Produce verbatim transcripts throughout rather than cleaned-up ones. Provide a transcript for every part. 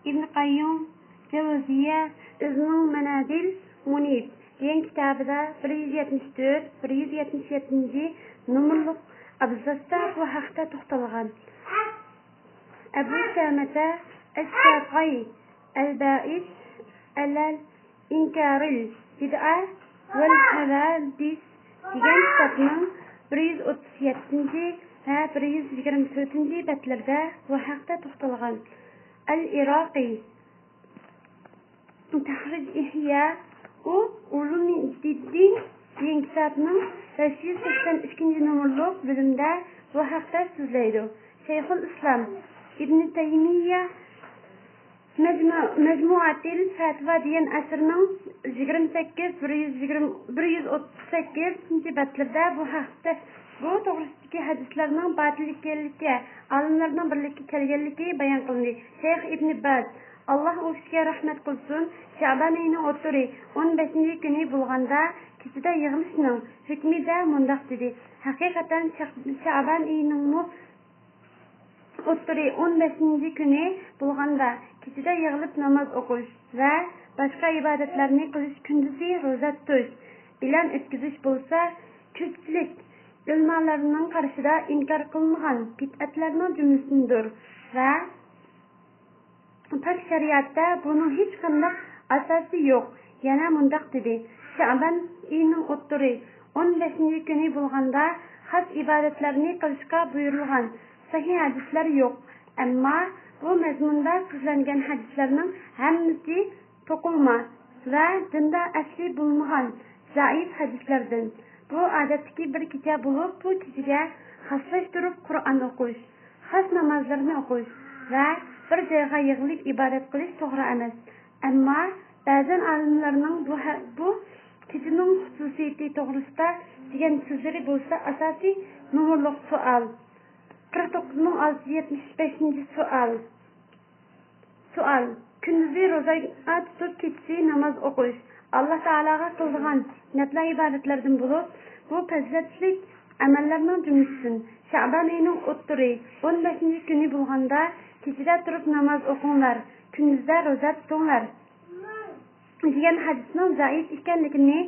ئىبن قەييۇم جەۋزىيە ئۆزىنىڭ مەنازىل مۇنىب دېگەن كىتابىدا بىر يۈز يەتمىش تۆت، بىر يۈز يەتمىش يەتتىنچى نومۇرلۇق ئابزاستا بۇ ھەقتە توختالغان. ئەبۇ سەمەتە ئەششافىئى ئەل-بائىس ئەلەل ئىنكارىل بىدئە ۋەل ھەۋادىس دېگەن كىتابنىڭ بىر يۈز ئوتتۇز يەتتىنچى ۋە بىر يۈز يىگىرمە تۆتىنچى بەتلىرىدە بۇ ھەقتە توختالغان. ئەل-ئىراقى تەھرىج ئىھيا ئۇ ئۇلۇمىددىن دېگەن كىتابنىڭ بەش يۈز سەكسەن ئىككىنچى نومۇرلۇق بۆلۈمدە بۇ ھەقتە سۆزلەيدۇ. شەيخۇل ئىسلام ئىبنى تەيمىيە مەجمۇ-، مەجمۇئەتىل فەتىۋا دېگەن ئەسىرىنىڭ يىگىرمە سەككىز، بىر يۈز يىگىرمە، بىر يۈز ئوتتۇز سەككىزىنچى بەتلىرىدە بۇ ھەقتە، بۇ توغرىسىدىكى ھەدىسلەرنىڭ باتىل ئىكەنلىكى، ئالىملارنىڭ بىرلىككە كەلگەنلىكى بايان قىلىندى. شەيخ ئىبنى باز، ئاللاھ ئۇ كىشىگە رەھمەت قىلسۇن، شەئبان ئېيىنىڭ ئوتتۇرى ئون بەشىنچى كۈنى بولغاندا، كېچىدە يىغىلىشنىڭ ھۆكمىدە مۇنداق دېدى: ھەقىقەتەن شەق-، شەئبان ئېيىنىڭمۇ ئوتتۇرى ئون بەشىنچى كۈنى بولغاندا، كېچىدە يىغىلىپ ناماز ئوقۇش ۋە باشقا ئىبادەتلەرنى قىلىش، كۈندۈزى روزا تۇتۇش، بىلەن ئۆتكۈزۈش بولسا، كۆپچىلىك ئۆلىمالارنىڭ قارىشىدا ئىنكار قىلىنغان بىدئەتلەرنىڭ جۈملىسىدىندۇر ۋە پاك شەرىئەتتە بۇنىڭ ھېچقانداق ئاساسى يوق. يەنە مۇنداق دېدى: شەئبان ئېيىنىڭ ئوتتۇرى ئون بەشىنچى كۈنى بولغاندا، خاس ئىبادەتلەرنى قىلىشقا بۇيرۇلغان سەھىھ ھەدىسلەر يوق. ئەمما بۇ مەزمۇندا سۆزلەنگەن ھەدىسلەرنىڭ ھەممىسى توقۇلما ۋە دىندا ئەسلى بولمىغان زەئىپ ھەدىسلەردىن. بۇ ئادەتتىكى بىر كېچە بولۇپ، بۇ كېچىگە خاسلاشتۇرۇپ قۇرئان ئوقۇش، خاس نامازلىرىنى ئوقۇش ۋە بىر جايغا يىغىلىپ ئىبادەت قىلىش توغرا ئەمەس. ئەمما بەزەن ئالىملارنىڭ بۇ ھە-، بۇ كېچىنىڭ خۇسۇسىيىتى توغرىسىدا دېگەن سۆزلىرى بولسا ئاساسىي نومۇرلۇق سوئال. قىرىق توققۇز مىڭ ئالتە يۈز يەتمىش بەشىنچى سوئال. سوئال: كۈندۈزى روزا تۇتۇپ، كېچىسى ناماز ئوقۇش ئاللا تائالاغا قىلىدىغان نەپلە ئىبادەتلەردىن بولۇپ، بۇ پەزىلەتلىك ئەمەللەرنىڭ جۈملىسىدىن. شەئبان ئېيىنىڭ ئوتتۇرى ئون بەشىنچى كۈنى بولغاندا، كېچىدە تۇرۇپ ناماز ئوقۇڭلار، كۈندۈزدە روزا تۇتۇڭلار دېگەن ھەدىسنىڭ زەئىپ ئىكەنلىكىنى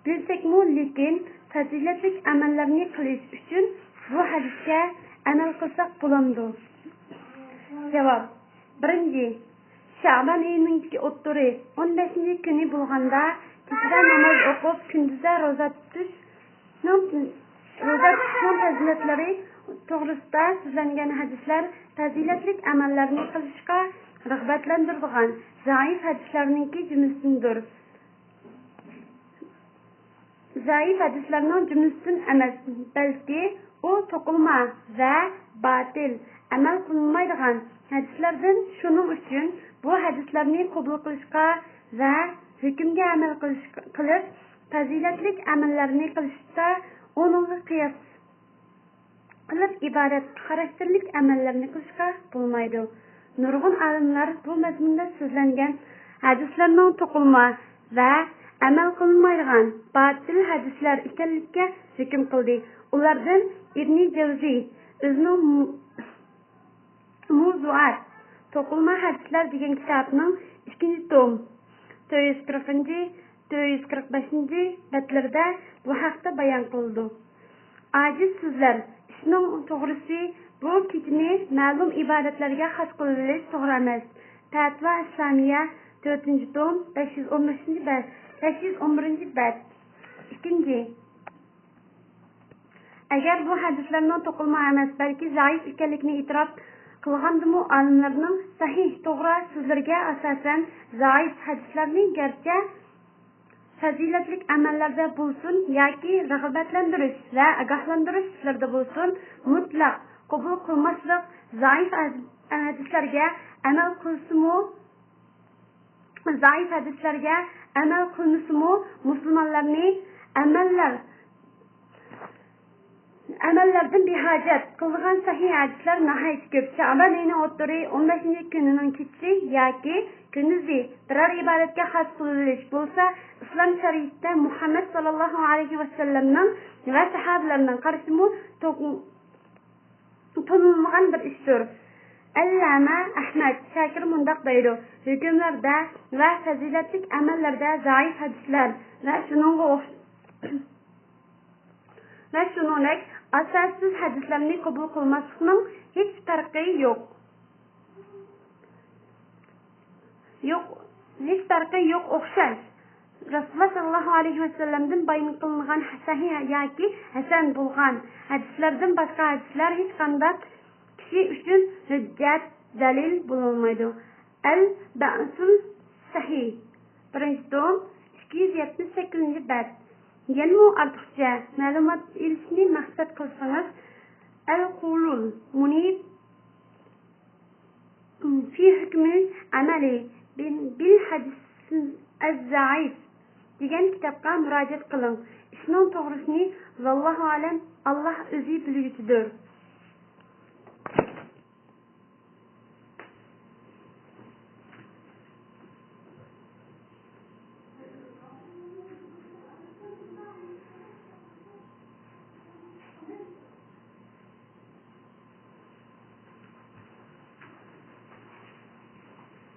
بىلسەكمۇ، لېكىن پەزىلەتلىك ئەمەللەرنى قىلىش ئۈچۈن بۇ ھەدىسكە ئەمەل قىلساق بولامدۇ؟ جاۋاب: بىرىنچى، شەئبان ئېيىنىڭكى ئوتتۇرى ئون بەشىنچى كۈنى بولغاندا، كېچىدە ناماز ئوقۇپ، كۈندۈزدە روزا تۇتۇشنىڭ، روزا تۇتۇشنىڭ پەزىلەتلىرى توغرىسىدا سۆزلەنگەن ھەدىسلەر پەزىلەتلىك ئەمەللەرنى قىلىشقا رىغبەتلەندۈرىدىغان زەئىپ ھەدىسلەرنىڭكى جۈملىسىدىندۇر. زەئىپ ھەدىسلەرنىڭ جۈملىسىدىن ئەمەس، بەلكى ئۇ توقۇلما ۋە باتىل، ئەمەل قىلىنمايدىغان ھەدىسلەردىن. شۇنىڭ ئۈچۈن بۇ ھەدىسلەرنى قوبۇل قىلىشقا ۋە ھۆكۈمگە ئەمەل قىلىش، قىلىپ، پەزىلەتلىك ئەمەللەرنى قىلىشتا ئۇنىڭغا قىياس قىلىپ ئىبادەت خاراكتېرلىك ئەمەللەرنى قىلىشقا بولمايدۇ. نۇرغۇن ئالىملار بۇ مەزمۇندا سۆزلەنگەن ھەدىسلەرنىڭ توقۇلما ۋە ئەمەل قىلىنمايدىغان باتىل ھەدىسلەر ئىكەنلىكىگە ھۆكۈم قىلدى. ئۇلاردىن ئىبنى جەۋزى ئۆزىنىڭ مۇ-، موزۇئات، توقۇلما ھەدىسلەر دېگەن كىتابىنىڭ ئىككىنچى توم، تۆت يۈز قىرىقىنچى، تۆت يۈز قىرىق بەشىنچى بەتلىرىدە بۇ ھەقتە بايان قىلىدۇ. ئاجىز سۆزلەر، ئىشنىڭ توغرىسى، بۇ كېچىنى مەلۇم ئىبادەتلەرگە خاس قىلىۋېلىش توغرا ئەمەس. پەتىۋا ئىسلامىيە، تۆتىنچى توم، بەش يۈز ئون بەشىنچى بەت، بەش يۈز ئون بىرىنچى بەت. ئىككىنچى، ئەگەر بۇ ھەدىسلەرنىڭ توقۇلما ئەمەس، بەلكى زەئىپ ئىكەنلىكىنى ئېتىراپ قىلغاندىمۇ، ئالىملارنىڭ سەھىھ، توغرا سۆزلىرىگە ئاساسەن، زەئىپ ھەدىسلەرنى گەرچە پەزىلەتلىك ئەمەللەردە بولسۇن ياكى رىغبەتلەندۈرۈش ۋە ئاگاھلاندۇرۇش ئىشلىرىدا بولسۇن، مۇتلەق قوبۇل قىلماسلىق، زەئىپ ھەدىسلەرگە ئەمەل قىلسىمۇ، زەئىپ ھەدىسلەرگە ئەمەل قىلمىسىمۇ، مۇسۇلمانلارنى ئەمەللەر، ئەمەللەردىن بىھاجەت قىلىدىغان سەھىھ ھەدىسلەر ناھايىتى كۆپ. شەئبان ئېيىنىڭ ئوتتۇرى، ئون بەشىنچى كۈنىنىڭ كېچىسى ياكى كۈندۈزى بىرەر ئىبادەتكە خاس قىلىۋېلىش بولسا، ئىسلام شەرىئىتىدە مۇھەممەد ساللاللاھۇ ئەلەيھى ۋەسەللەمنىڭ ۋە ساھابىلەرنىڭ قارىشىمۇ توق-، تونۇلمىغان بىر ئىشتۇر. ئەللامە ئەھمەد شاكىر مۇنداق دەيدۇ: ھۆكۈملەردە ۋە پەزىلەتلىك ئەمەللەردە زەئىپ ھەدىسلەر ۋە شۇنىڭغا ئوخش-، ۋە شۇنىڭدەك ئاساسسىز ھەدىسلەرنى قوبۇل قىلماسلىقنىڭ ھېچ پەرقى يوق. يوق، ھېچ پەرقى يوق ئوخشاش. رەسۇلۇللا ساللاللاھۇ ئەلەيھى ۋەسەللەمدىن بايان قىلىنغان سەھىھ ياكى ھەسەن بولغان ھەدىسلەردىن باشقا ھەدىسلەر ھېچقانداق كىشى ئۈچۈن ھۆججەت، دەلىل بولالمايدۇ. ئەل بەئسۇل سەھىھ، بىرىنچى توم، ئىككى يۈز يەتمىش سەككىزىنچى بەت. يەنىمۇ ئارتۇقچە مەلۇمات ئېلىشنى مەقسەت قىلسىڭىز، ئەل قولۇل مۇنىب في حكم العمل بالحديث الضعيف دېگەن كىتابقا مۇراجىئەت قىلىڭ. ئىشنىڭ توغرىسىنى، ۋاللاھۇ ئەلەم، ئاللاھ ئۆزى بىلگۈچىدۇر.